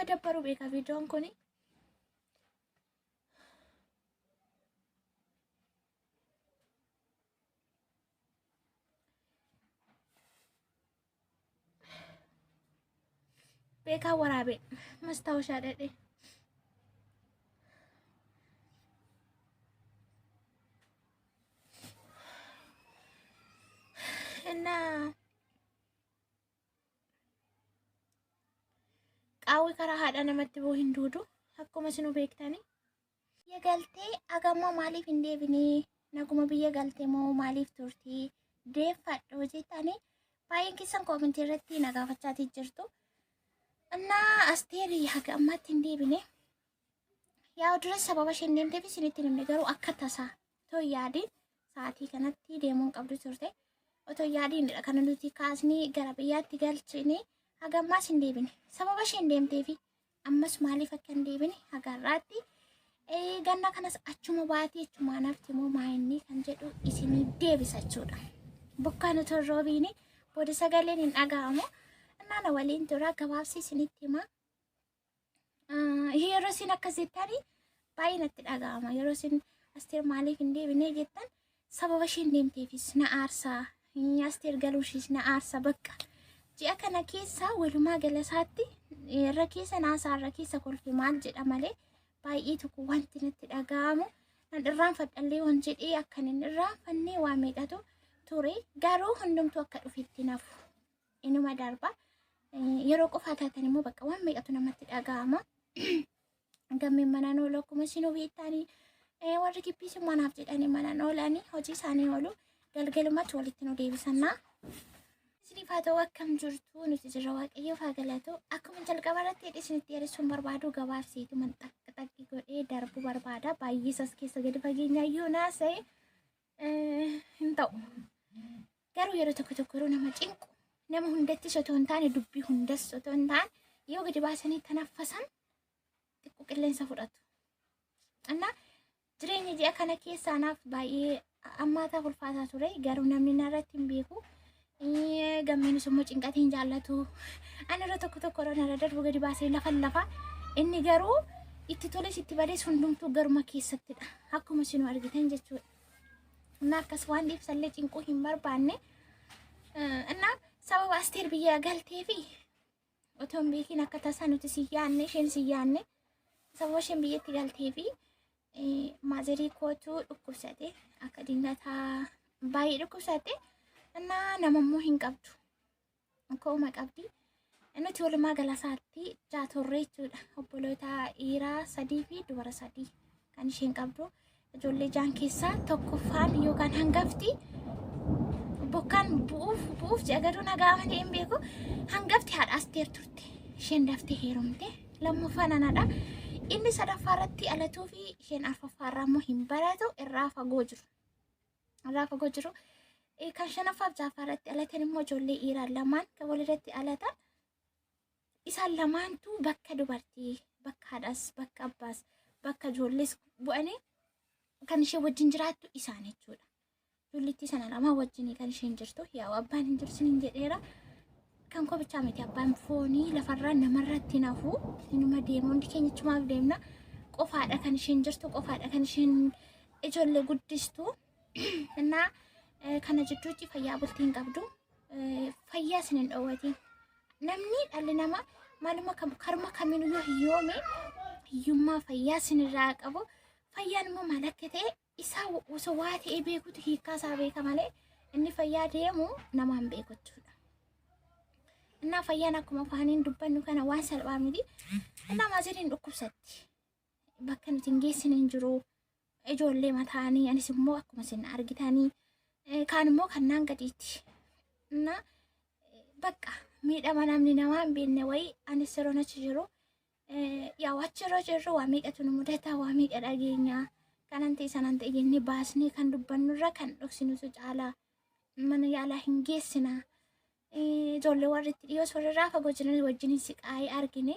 Nama dabbaru beeka viidiyoon kuni. Beekaa waraabee mastaawashaa dhadhee. እና qaawwi karaa haadha namatti boo hin duudu akkuma isinuu beektanii. Biyya galtee agammoo maaliif hin deebinee naguma biyya galtee moo maaliif turtii deeffadhu jettanii baay'een keessan koomentii irratti na gaafachaatii jirtu. Innaa Asteerii haga ammaatti hin deebine. Yaa dura sababa isheen deemteef isinitti hin himne garuu akka tasaa otoo hin yaadiin sa'aatii kanatti deemuun qabdu turte. Otoo hin yaadiinidha kana nuti kaasnee gara biyyaatti galchine haga ammaas hin deebine. Sababa isheen deemteefi ammas maaliif akka hin deebine haga har'aatti ganna kanas achuma baatee achumaan hafti moo maayinni kan jedhu isinii deebisa jechuudha. Bokkaan otoo hin roobiini booda sagaleen hin dhaga'amu. Innaa na waliin tura gabaabsi isinitti hima. Yeroo isin akkas jettanii baay'ee natti dhaga'ama. Yeroo isin Asteer maaliif hin deebinee jettan sababa isheen deemteefis na aarsaa. Asteer galuu ishees na aarsa bakka. Ji'a kana keessa walumaa gala isaatti irra keessa naasaa irra keessa kolfe maal jedha malee baay'ee tokko wanti natti dhaga'amu nan irraanfadhallee waan jedhee akkan hin irraanfannee waa meeqatu ture garuu hundumtuu akka dhufetti nafu inuma darba. Yeroo qofaa taatan immoo bakka waan meeqatu namatti dhaga'ama. Gammeen manaan oolu akkuma isinuu beektanii warri gibbiis manaaf jedhanii manaan oolanii hojii isaanii oolu galgalumatti walitti nu deebisannaa. Isiniif haa ta'u akkam jirtu nuti jirra waaqayyoof haa galatu. Akkuma jalqaba irratti jedhe isinitti dheeressuun barbaadu gabaabseetu man xaqqi xaqqi godhee darbuu barbaada. Baay'ee isas keessa gadi fageenyaa yoo naasa'e hin ta'u. Garuu yeroo tokko tokko yeroo nama cinqu nama hundattis otoo hin taane dubbii hundas otoo hin taane yoo gadi baasanii tanaffasan xiqqoo qilleensa fudhatu. Innaa jireenya ji'a kana keessaa anaaf baay'ee ammaataa ulfaataa ture garuu namni narratti hin beeku. Gammeenis immoo cinqatee hin jaallatu. Ani irra tokko tokko yeroo narra darbu gadi baasee lafa lafa. Inni garuu itti toles itti bades hundumtuu garuma keessattidha. Akkuma isinuu argitan jechuudha. Innaa akkas waan ibsallee cinquu hin barbaanne. Innaa sababa Asteer biyya galtee fi otoo hin beekiin akka tasaa nuti si yaanne isheen si yaanne sababa isheen biyyatti galtee fi maazerii kootu dhukkubsate akka dingataa baay'ee dhukkubsate innaa nama immoo hin qabdu kooma qabdi. Nuti walumaa gala isaatti jaatorree jechuudha. Obboloota dhiiraa sadii fi dubara sadii kan isheen qabdu. Ijoollee jaan keessaa tokkoffaan yookaan hangafti bokkaan bu'uuf bu'uuf ji'a gaduu nagaa malee hin beeku. Hangafti haadha Asteer turte. Isheen daftee heerumte. Lammaffaan anadha. Inni sadaffaa irratti dhalatuu fi isheen arfaffaa irraa immoo hin baratu irraa fagoo jiru. Irraa fagoo jiru. Kan shanaffaaf ja'affaa irratti dhalatan immoo ijoollee dhiiraa lamaan kan walirratti dhalatan. Isaan lamaantu bakka dubartii, bakka haadhaas, bakka abbaas, bakka ijoollees bu'anii kan ishee wajjin jiraattu isaan jechuudha. Ijoollettii sana lamaan wajjin kan isheen jirtu. Yaa abbaan hin jiru sinin jedheera. Kan koo bichaa miti abbaan foonii lafarraa namarratti nafu inuma deema hundi keenya achumaaf deemna. Qofaadha kan isheen jirtu qofaadha kan isheen ijoollee guddistu. Innaa kana jidduutti fayyaa bultii hin qabdu. Fayyaa isin hin dhoowwatiin. Namni dhalli namaa maaluma karuma kamiinuu yoo hiyyoome hiyyummaa fayyaa isinirraa qabu. Fayyaan immoo maal akka ta'e isaa osoo waa ta'ee beekutu hiikkaa isaa beeka malee inni fayyaa deemu namaan beeku jechuudha. Innaa fayyaan akkuma afaaniin dubbannu kana waan salphaa miti. Innaa maaziriin dhukkubsatti. Bakka nuti hin geessine hin jiru. Ijoollee mataanii anis immoo akkuma isin argitanii kaan immoo kan naan gadiiti. Innaa bakka miidhama namni namaa hin beekne wayii anis yeroon achi jiru yaa achi yeroo jirru waa meeqatu nu mudata waa meeqa dhageenya kanan ta'e sanan ta'e jennee baasnee kan dubbannurra kan dhoksinutu caalaa mana yaalaa hin geessina. Ijoollee warri itti dhiyoos warri irraa fagoo jiran wajjin siqaayee argine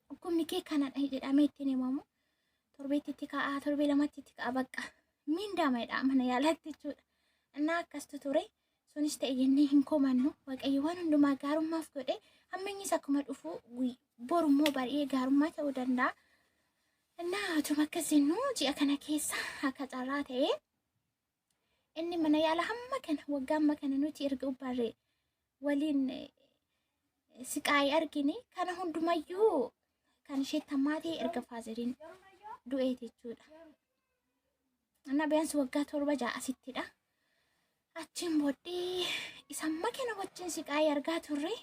dhukkubni kee kanadha jedhamee ittiin himamu. Torbeetti itti ka'a torbee lamatti itti ka'a bakka miindaamaidha mana yaalaatti jechuudha. Innaa akkastu ture. Sunis ta'e jennee hin komannu. Waaqayyo waan hundumaa gaarummaaf godhe. Hammeenyis akkuma dhufu borummoo baay'ee gaarummaa ta'uu danda'a. Innaa utuma akkas jennu ji'a kana keessa akka carraa ta'e inni mana yaala hamma kana waggaa hamma kana nuti erga ubbaarree waliin siqaayii argine kana hundumayyuu kan isheetti hammaa ta'e erga faazeriin du'eeti jechuudha. Anna biyaansi waggaa 7 6 asittidha. Achiin booddee isa amma kana wajjin siqaayii argaa turre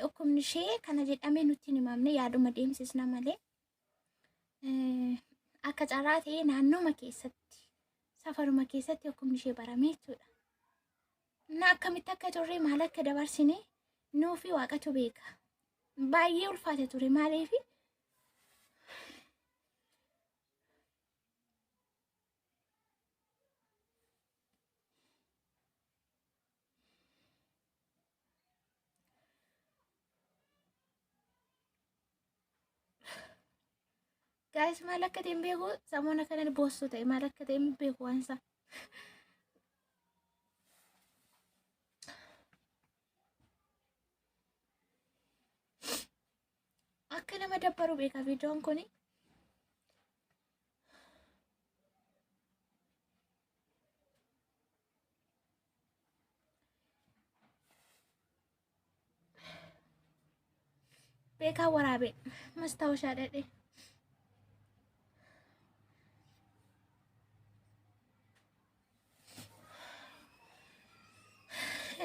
dhukkubni ishee kana jedhamee nutti hin himamne yaaduma deemsisna malee akka carraa ta'ee naannooma keessatti safaruma keessatti dhukkubni ishee barame jechuudha. Na akkamitti akka turre maal akka dabarsine nuufi waaqatu beeka. Baay'ee ulfaate ture maaliifi Guys maal akka ta'e hin beeku samoona kana boossu ta'e maal akka ta'e hin beeku waan isaa. Akka nama dabbaru beeka viidiyoon kuni. Beekaa waraabe mastaawashaa dhadhe.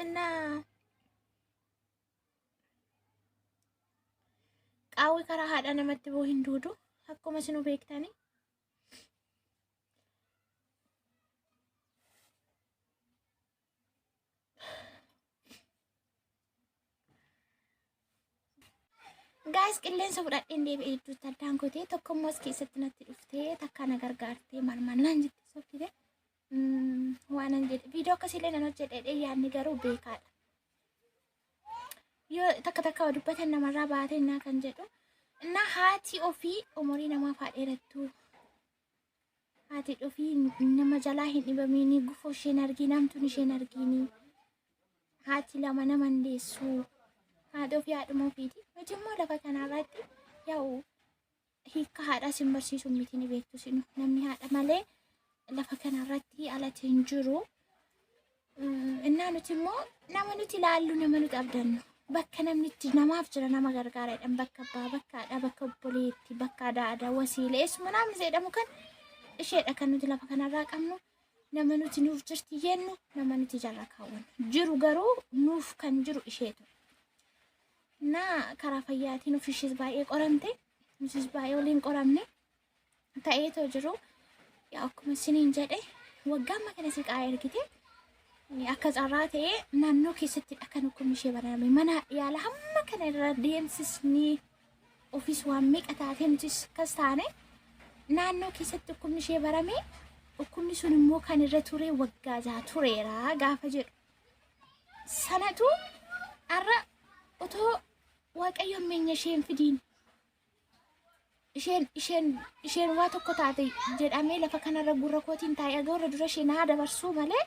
Innaa qaawwi karaa haadha namatti boo hin duudu akkuma isinuu beektanii. Gaayis qilleensa fudhadheen deebi'ee hedduutti addaan kutee tokko immoo as keessatti natti dhuftee takka na gargaartee maal maal naan jette sokkite. Waan an jedhe viidiyoo akkasiillee nan hojjedhe yaadni garuu beekaadha. Yoo takka takka dubbatan namarraa baatee naa kan jedhu. Innaa haati ofii umurii namaaf haa dheerattu. Haati ofii nama jalaa hin dhibamiini gufuu isheen argiin hamtuun isheen argiini. Haati lama nama hin deessu. Haati ofii haadhuma ofiiti. Nuti immoo lafa kanarratti yaa'u hiikka haadhaa sin barsiisu miti ni beektu sinu. Namni haadha malee lafa kanarratti alatti hin jiru. Innaa nuti immoo nama nuti ilaallu nama nuti abdannu bakka namni itti namaaf jira nama gargaara jedhan bakka abbaa bakka haadhaa bakka obboleetti bakka adaada wasiilee eessuma namni jedhamu kan isheedha kan nuti lafa kanarraa qabnu nama nuti nuuf jirti jennu nama nuti jarra kaawwannu jiru garuu nuuf kan jiru ishee ture. Naa karaa fayyaatiin of ishees baay'ee qoramte nutis baay'ee waliin qoramne ta'eetoo jiru yaa akkuma isiniin jedhe waggaa amma kana siqaa ergite akka carraa ta'ee naannoo keessattidha kan dhukkubni ishee baname mana yaala hamma kana irra deemsisni ofiis waan meeqa taatee nutis akkas taane naannoo keessatti dhukkubni ishee barame dhukkubni sun immoo kan irra ture waggaa jaha tureera gaafa jedhu sanatu har'a otoo waaqayyo hammeenya ishee hin fidiin isheen isheen isheen waa tokko taate jedhamee lafa kanarra gurra kootiin taa'ee agawarra dura ishee naa dabarsuu malee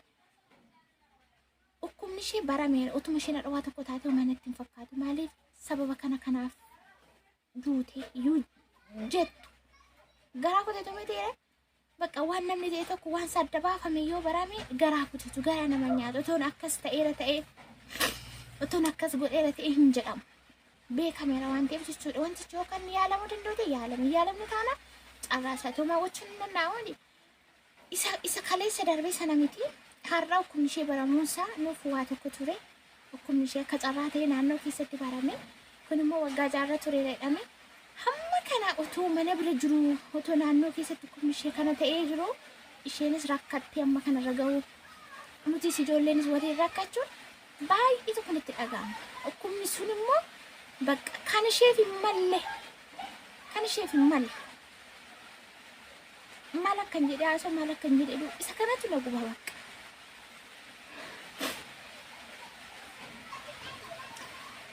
dhukkubni ishee barameera utuma isheen hadha waa tokko taate homaa natti hin fakkaatu maaliif sababa kana kanaaf duute iyyuu jettu garaa kutatu miti bakka waan namni ta'e tokko waan sadda baafame yoo barame garaa kutatu garaa nama nyaatu otoon akkas ta'eera ta'e otoon akkas godheera ta'e hin jedhamu. Beekameera waan ta'eef jechuudha. Wantichi yoo kan yaalamuu danda'u ta'e yaalame yaalamni taana carraa isaa tumaa gochuun hin danda'amu. Isa isa kaleessa darbee sana miti har'a dhukkubni ishee baramuunsaa nuuf waa tokko ture. Dhukkubni ishee akka carraa ta'e naannoo keessatti barame. Kun immoo waggaa jaarra tureera jedhame. Hamma kana otoo mana bira jiru otoo naannoo keessatti dhukkubni ishee kana ta'ee jiru isheenis rakkattee amma kanarra ga'u. Nutis ijoolleenis waliin rakkachuun baay'ee tokko natti dhaga'ama. Dhukkubni sun immoo bakka kan isheef hin malle kan isheef hin malle maal akkan jedhee haasa'u maal akkan jedhee du'u isa kanatu na guba bakka.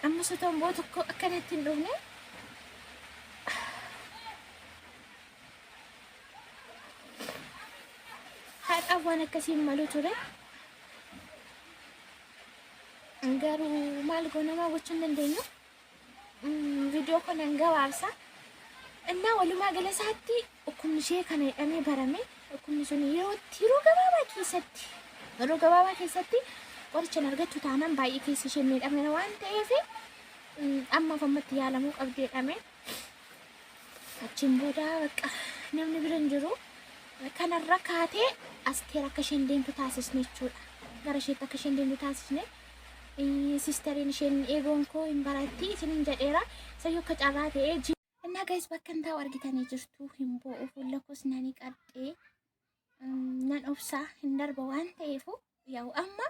Ammas otoo immoo tokko akkanatti hin dhufne haadhaaf waan akkasii hin malu ture. Garuu maal goonamaa gochuu hin dandeenyu. Viidiyoo kana hin gabaabsa. Innaa walumaa gala isaatti dhukkubni ishee kana jedhamee barame. Dhukkubni sun yerootti yeroo gabaabaa keessatti yeroo gabaabaa keessatti qoricha hin argattu taanaan baay'ee keessa ishee miidhameera waan ta'eef ammaaf ammatti yaalamuu qabdi jedhame. Achiin booda bakka namni bira hin jiru. Kanarra kaatee Asteer akka isheen deemtu taasisne jechuudha. Gara isheetti akka isheen deemtu taasisne. Sisteriin isheen eegoon koo hin baratti isiniin jedheera. Sayyoo akka carraa ta'ee Innaa gays bakka hin taa'u argitanii jirtu hin boo'u fuula koos nan dhiqadhee nan obsaa hin darba waan ta'eefu yaa'u amma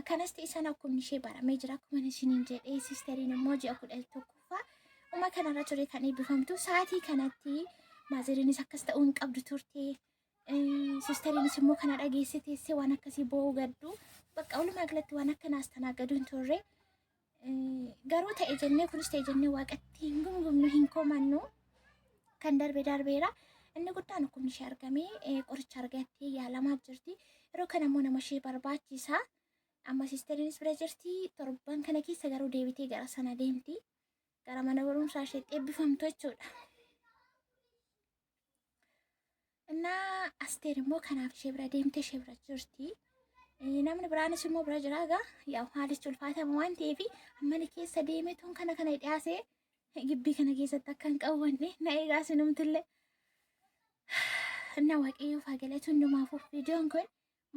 kanas ta'e sana akkuma ishee baramee jira akkuma isiniin jedhee sisteriin immoo ji'a 11ffaa uma kanarra ture kan eebbifamtu sa'aatii kanatti maazeriinis akkas ta'uu hin qabdu turte sisteriinis immoo kana dhageesse teessee waan akkasii boo'uu gaddu bakka walumaa galatti waan akkanaas tanaagaduu hin turre garuu ta'e jennee kunis ta'e jennee waaqatti hin gumgumnu hin komannu kan darbe darbeera. Inni guddaan dhukkubni ishee argamee qoricha argattee yaalamaa jirti. Yeroo kana immoo nama ishee barbaachisa. Amma siisteriinis bira jirti. Torban kana keessa garuu deebitee gara sana deemti. Gara mana barumsaa isheetti eebbifamtu jechuudha. Innaa Asteer immoo kanaaf ishee bira deemtee ishee bira jirti. Namni biraanis immoo bira jira egaa yaa haalichi ulfaatama waan ta'eef mana keessa deemee tun kana kana dhiyaasee gibbii kana keessatti akka hin qawwanne na eegaa sinumtillee. Innaa Waaqayyoof haa galatu hundumaafuu viidiyoon kun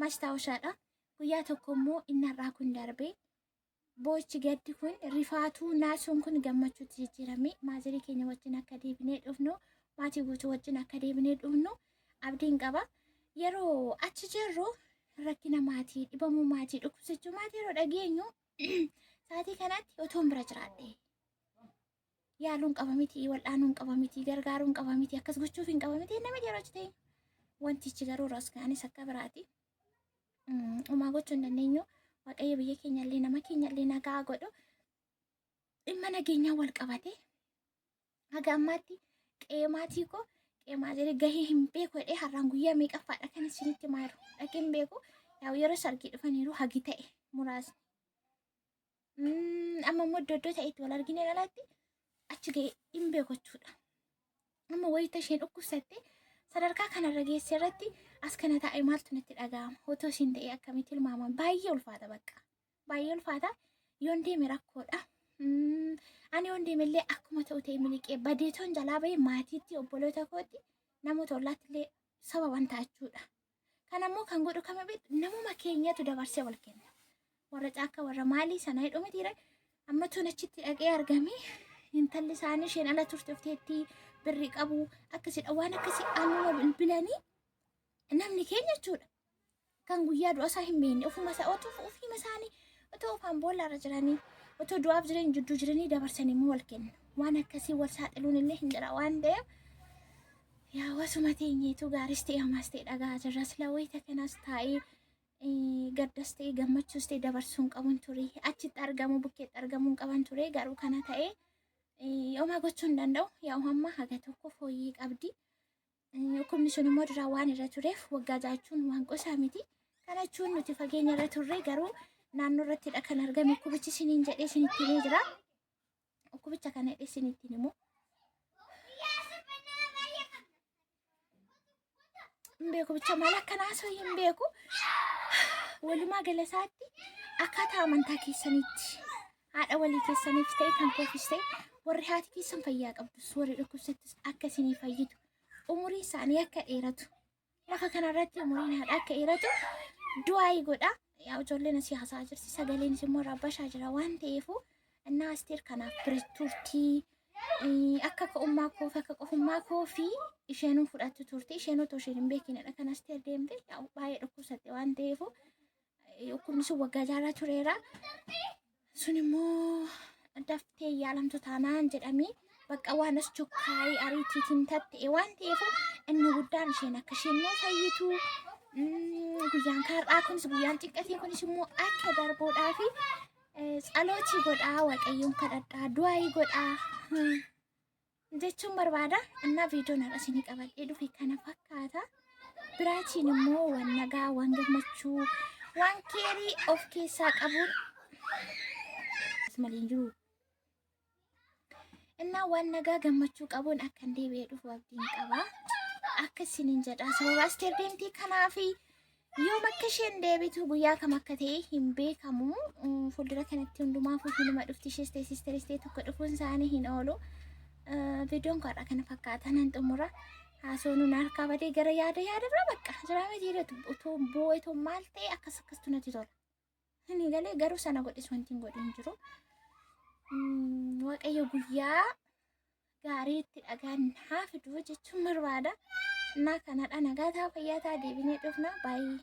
mastaawushaadha. Guyyaa tokko immoo inni har'aa kun darbee Boo'ichi gaddi kun, rifaatuu, naasuun kun gammachuutti jijjiiramee maazirii keenya wajjin akka deebinee dhufnu, maatii guutuu wajjin akka deebinee dhufnu abdiin qaba. Yeroo achi jirru rakkina maatii, dhibamuu maatii, dhukkubsachuu maatii yeroo dhageenyu sa'aatii kanatti otoon bira jiraadhe. Yaaluun qaba miti, wal'aanuun qaba miti, gargaaruun qaba miti, akkas gochuuf hin qaba miti, nama yeroo achi ta'e wantichi garuu raskaanis akka biraati. Homaa gochuu hin dandeenyu. Waaqayyo biyya keenyallee nama keenyallee nagaa godhu. Dhimma nageenyaa wal qabate haga ammaatti qe'ee maatii koo qe'ee maatii gahee hin beeku jedhee har'aan guyyaa meeqaffaadha kan isinitti maaru dhaqee hin beeku. Yaa yeroo sargii dhufaniiru hagi ta'e muraasni. Amma immoo iddoo iddoo ta'etti wal argine alatti achi gahee hin beeku jechuudha. Amma wayita isheen dhukkubsatte sadarkaa kanarra geesse irratti as kana taa'ee maaltu natti dhaga'ama? Otoo isheen ta'ee akkamitti tilmaama? Baay'ee ulfaata bakka. Baay'ee ulfaata. Yoon deeme rakkoodha. Ani yoon deeme illee akkuma ta'u ta'e miliqee badeetoon jalaa bahee maatiitti obboloota kootti namoota ollaatti illee sababan ta'a jechuudha. Kana immoo kan godhu kama beektu namuma keenyatu dabarsee wal kenna. Warra caakka warra maalii sana hidhu mitiire amma tun achitti dhaqee argame intalli isaanii isheen ala turte ofteetti birrii qabu akkasidha waan akkasii ammuma bilbilanii namni keenya jechuudha. Kan guyyaa du'a isaa hin beekne ofuma isaa otoo ofiima isaanii otoo ofaan boollaarra jiranii otoo du'aaf jireenya jidduu jiranii dabarsanii immoo wal kennu. Waan akkasii wal saaxiluun illee hin jira waan ta'eef yaa wasuma teenyeetu gaaris ta'e hamaas ta'e dhagaa jirra. Sila wayita kanas taa'ee gaddas ta'e gammachuus ta'e dabarsuun qabuun ture. Achitti argamuu bukkeetti argamuun qaban ture garuu kana ta'e homaa gochuu hin danda'u. Yaa hamma haga tokko fooyyee qabdi. Dhukkubni sun immoo duraan waan irra tureef waggaa jaachuun waan qosaa miti. Kana jechuun nuti fageenya irra turre garuu naannoo irrattidha kan argame dhukkubichi isiniin jedhee isinitti himee jira. Dhukkubicha kana jedhee isinitti himu. Hin beeku bicha maal akka naasoo hin beeku. Walumaa gala isaatti akkaataa amantaa keessaniitti haadha walii keessaniif ta'e kan koofis ta'e warri haati keessan fayyaa qabdus warri dhukkubsattus akka isinii fayyitu umurii isaanii akka dheeratu lafa kanarratti umuriin haadha akka dheeratu du'aayii godha. Yaa ijoolleen asii haasa'aa jirti sagaleenis immoo rabbashaa jira waan ta'eefu innaa Asteer kanaaf bira turtii akka ka'ummaa koo fi akka qofummaa koo fi isheenuu fudhattu turte isheen otoo isheen hin beekinidha kan Asteer deemte yaa baay'ee dhukkubsatte waan ta'eefu dhukkubni sun waggaa jaarraa tureera. Sun immoo daftee yaalamtu taanaan jedhamee bakka waan as chokkaayee ariitiitiin tatta'e waan ta'eef inni guddaan isheen akka isheen nuu fayyitu guyyaan kaar'aa kunis guyyaan xiqqatee kunis immoo akka darbuudhaa fi tsalootii godhaa waaqayyoon kadhadhaa du'aayii godhaa jechuun barbaada. Innaa viidiyoon har'a isinii qabadhee dhufe kana fakkaata. Biraatiin immoo waan nagaa, waan gammachuu, waan keerii of keessaa qabuun Malee hin jiru. Innaa waan nagaa gammachuu qabuun akkan deebi'ee dhufu abdiin qaba. Akka isiniin jedha sababa Asteer deemtii kanaafi yoom akka isheen deebitu guyyaa kam akka ta'e hin beekamu. Fuuldura kanatti hundumaafuu hinuma dhufti ishees ta'e siisteris ta'e tokko dhufuun isaanii hin oolu. Viidiyoon koo har'a kana fakkaata nan xumura. Haasoo nuun harkaa badee gara yaada yaada bira bakka jiraa miti utuu boo'etu maal ta'e akkas akkastu natti tola. Inni galee garuu sana godhis wanti hin godhin jiru. Waaqayyo guyyaa gaarii itti dhagaan haa fidu jechuun barbaada. Innaa kanadha nagaa ta'a fayyaa ta'a deebinee dhufna baay'ee.